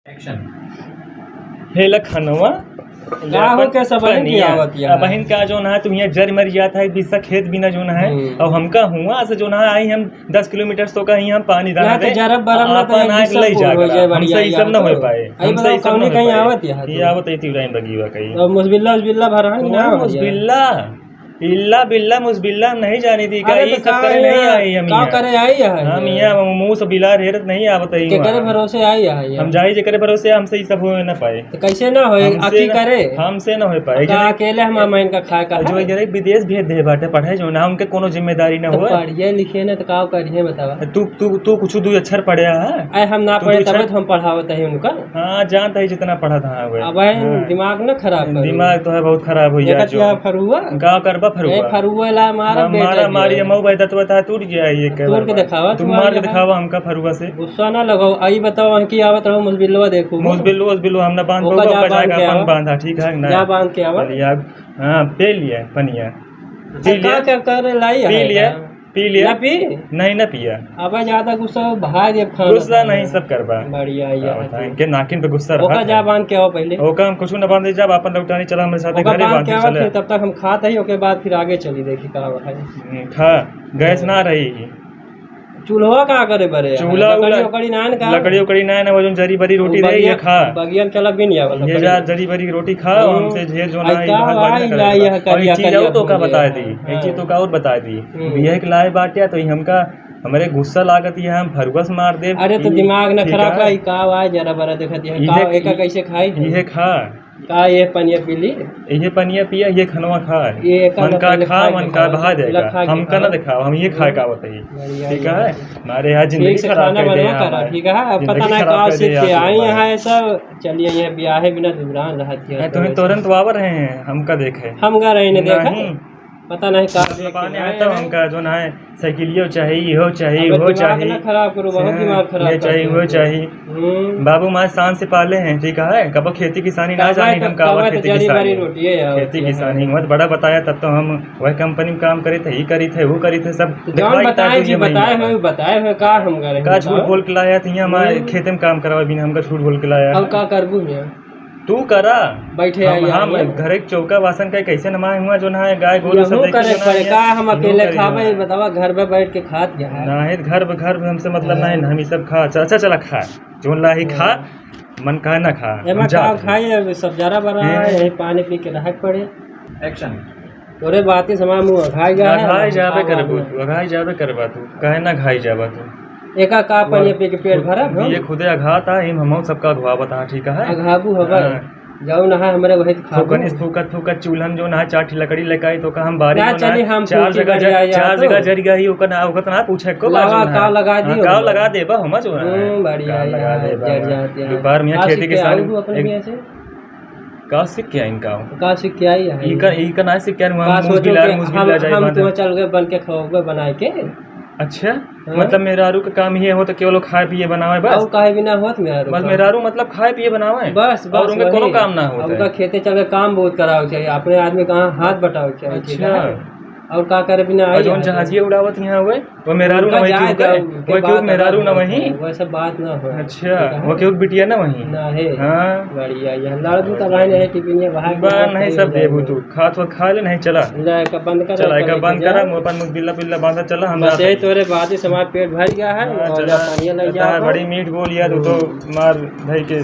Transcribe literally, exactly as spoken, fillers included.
Action। हे लखनवा, का हो, के सब बहिन की पनिया। आवत या? अब बहिन का जौन है, तू हियाँ जर मर जात है, बिस्सा खेत बिना जौन है, हम्म। और हमका हुआ से जौन है, आई हम दस किलोमीटर से तो कहीं हम पानी ना, डाल तो दे, जरब बरब ना, तो आपन एक आग दिशा लई फूल जा हो करा। जाए, हमसे बढ़िया ई सब यार ना हो तो। पाए। आई हमसे बताओ, ई सब कौनी ना हो कहीं पाए। आवत या? ये आवत है तिवराइन बगिया कहीं। तो मुजबिल्ला, उजबिल्ला भरा है ना, कौन बढ़िया। मुजबिल्ला? इल्ला बिल्ला मुजबिल्ला नहीं जानी थी का? अरे ई तो सब का करे है नहीं यहाँ? आई हम का यहाँ। करे आई है हम ये? यहाँ मुंह से बिलार हेरत नहीं आवत है केकरे यहाँ। भरोसे आई है ये? हम जाई जेकरे भरोसे, हमसे ई सब हो ना पाए। तो कैसे ना होए? हमसे अकी ना, करे? हमसे ना हो पाए। का अकेले हम अम्मा इनका खाए का जो है? जरे विदेश भेज दे बाटे पढ़े जो ना, उनके कोनो जिम्मेदारी ना तो होए। पढ़िए लिखिए ना तो का करिए बतावा? तू, तू, तू कुछ दू अक्षर पढ़े है? अरे हम ना तू पढ़े दू तब अक्षर तो हम पढ़ावत है उनका। हाँ, जानता है जितना पढ़ा था वे। अब है हाँ। दिमाग ना खराब करो। दिमाग तो है बहुत खराब हो गया देखत जो। या फरुआ? का करबा फरुआ? ए, फरुआ ला मारा हाँ, बेटा मारा जी। मारी मऊ भाई दतवा ता टूट गया ये के तोड़ के बार। दिखावा, तुम तू मार के यहाँ। दिखावा हमका फरुआ से। गुस्सा ना लगाओ। आई बताओ, हम की आवत रहो मुजबिल्लो देखो। मुजबिल्लो, उजबिल्लो हम ना बांध ओका पाऊंगा, जा ओका बांध जाके के अपन आवा। बांधा, ठीक है ना? जा बांध के आवा। चलिए, अब, हाँ, पी लिया पनिया। अच्छा, पी का, लिया। का कर लाई पी है? लिया। पी लिया? ना पी? नहीं, ना पिया। अब ज्यादा गुस्सा हो, भाई, अब खाना गुस्सा खाना। नहीं, सब करबा। बढ़िया, ये का है बताएं, तो। इनके नाकिन पे गुस्सा ओका रहा जा था। बांध के आओ पहले। ओका हम कुछ ना बांधे, जब अपन लौटानी चला हमारे साथ ओका घरे बांध बांध के बांध के आओ, चले। फिर तब तक हम खात ही, ओके बाद फिर आगे चली, देखी का है। हम्म, खा, गैस ना रही। चूल्हा का करे बरे? चूल्हा लकड़ी उला-, उकड़ी ना है ना का? लकड़ी उकड़ी ना है ना, वो जो जरी बरी रोटी वो रही, ये बगिया, खा। बगिया में चला भी नहीं आवा ये लकड़ी। जा जरी बरी रोटी खा, हम्म। हमसे ढेर जो ना, आई ये का, बात बात ना आई करे ला, वाला। ये और करिया, एक चीज करिया और तो का हो बता गया। दी, एक चीज हाँ। तो का और बता दी। हम्म। बियाह के लाए बाटे, तो ई हमका, हमरे गुस्सा लागत, ये हम फरुआ से मार देब। अरे, तो ई दिमाग ना ठीक खराब है। है, ई का आवाज जरा बरा देखत, ये इहे का, एका ई, कैसे खाई? इहे खा। का ये पनिया पी ली? इहे पनिया पिया, ये खनवा खा। ये एका मन ना का पहले खा, खा मन के का खाओ, बहा देगा। खा के हमका ना खाओ। दिखाओ, हम ये खा का बताइए। बढ़िया, ठीक बढ़िया। है? हमारे यहाँ जिंदगी ठीक से खराब खाना कर दे बनवा यहाँ करा, हमारे। ठीक है? अब जिंदगी पता नहीं खराब का कर दे सीख के यहाँ आई तुम यहाँ, हमारे। ये सब चलिए, ये ब्याहे बिना दुबरान रहत है, है, तुम्हें तो तुरंत वावर रहे हैं, हमका देखे। हम गा रहे ने देखा। नहीं। पता नहीं का मतलब देख के आने आए हैं तो हैं। हमका जो ना है, साइकिलियो चाही, इहो चाही, अब उहो दिमाग चाही। ना खराब करो, बहुत हैं, दिमाग खराब ये चाही, करते उहो हो। चाही। हम्म। बाबू माँ शान से पाले हैं, ठीक है? कबो खेती किसानी ना कमाए जानी, तो, हम का कमाए तो खेती जरी किसानी। भरी रोटी है यार, खेती क्या किसानी, है? मत बड़ा बताया, तब तो हम वह कंपनी में काम करे थे, ई करी थे, वो करी थे, सब तो जौन दिखाई बताए था जी, तुझे बताए महीना हो, का। बताए हो, का हम करे का हैं, झूठ बताओ? बोल के लाया था, यहाँ हमारे हम्म। खेते में काम करावा बिना, हमका झूठ बोल के लाया अब है। का करबू यहाँ? तू करा। बैठे हम, आई, हम आई, आई। घरे के चौका बासन का कैसे नमाए हुआ जो ना है, गाय गोरू सब यहू देखे करे जो ना पड़े, है, का हम यहू अकेले करे खाबे, हुआ। बतावा, घर में बैठ के खात क्या है? ना है, घर पे, घर पे हमसे मतलब ना है, हाँ। हम ई सब खा, अच्छा, अच्छा, चला खा, जोन लाही खा, हाँ। मन कहा ना खा, एमा हम जात का हई। खाई, अब सब जरा बरा हैं। है, यही पानी पी के रहे के पड़े। Action। तोरे बाती समा मुँह अघाई जा है, अघाई अब जाबे खा करबो ना। तू, अघाई जाबे करबा तू, काहे ना अघाई जाबा तू? एका का पानी पी के पेट भरा, ये खुदे अघात आ, इम हमहू सबका अघवावत आ, ठीक है? अघाबू हबर, हाँ। जाऊ ना है हमरे वही तो खाबू। थूकनिस थूकत, थूकत चूल्हन जो ना चार ठी लकड़ी लेके आई, तो का हम बारी ना में ना चली, हम चार फूकी जगह बढ़िया जर-, या चार तो। जगह जरी गई, ओकर ना, ओकर तो ना पूछे को लावा, बाजू ना का है। लगा हाँ, दियो का हमारे। लगा देबा, हम जो है। हम्म, बढ़िया का लगा यार, देबा जर हमारे। जात यार। दोपहर में आज खेती से के क्या साथ आऊ तू अपने एक यहाँ से? का सीख के आई इनका? का सीख के आई है? ई का, ई का ना सीख के आई, हम का मुंह सोचो बिलार, कि मुंह हम, बिलार जाए हम बांधे। तो चल गए बन के खाओगे बनाए के। अच्छा, हाँ। मतलब मेहरारू का काम ये हो तो केवल खाए पिए बनावे बस? और काहे बिना होत मेहरारू बस का? मेहरारू मतलब खाए पिए बनावे? बस, और बस उनके कोनो वही। काम ना होता उनका है। खेते चल के काम बहुत करावे चाहिए, अपने आदमी कहाँ हाथ बटावे चाहिए, ठीक अच्छा। है? और का करे बिना और आई जौन है? जहाजिया उड़ावत यहाँ हुए, वो मेहरारू उनका ना वही जाए क्यों दो, करे? उनके वो क्यों बात मेहरारू अलग ना होत वही? है, वो सब बात ना हो। अच्छा, ठीक है? वो क्यों बिटिया ना वही? ना है। हाँ। बढ़िया, ये लड़बू तो भाई नहीं, टिफिनिया बाहर बा के नहीं, खाई सब जाए देबू दो। तू। खात होत खा ले, नहीं चला। ले, एका बंद कर, चला, एका एका बंद लेके करा, जा। मुँह पर मुँह बिल्ला बिल्ला बांधा चला, हम बस जाते यही हैं। तोरे बात ही समाज पेट भर गया है हाँ, और चला। जा पानी लग बता, जाओ। बड़ी मीठ बोल यार, तू तो हम्म। मार धई के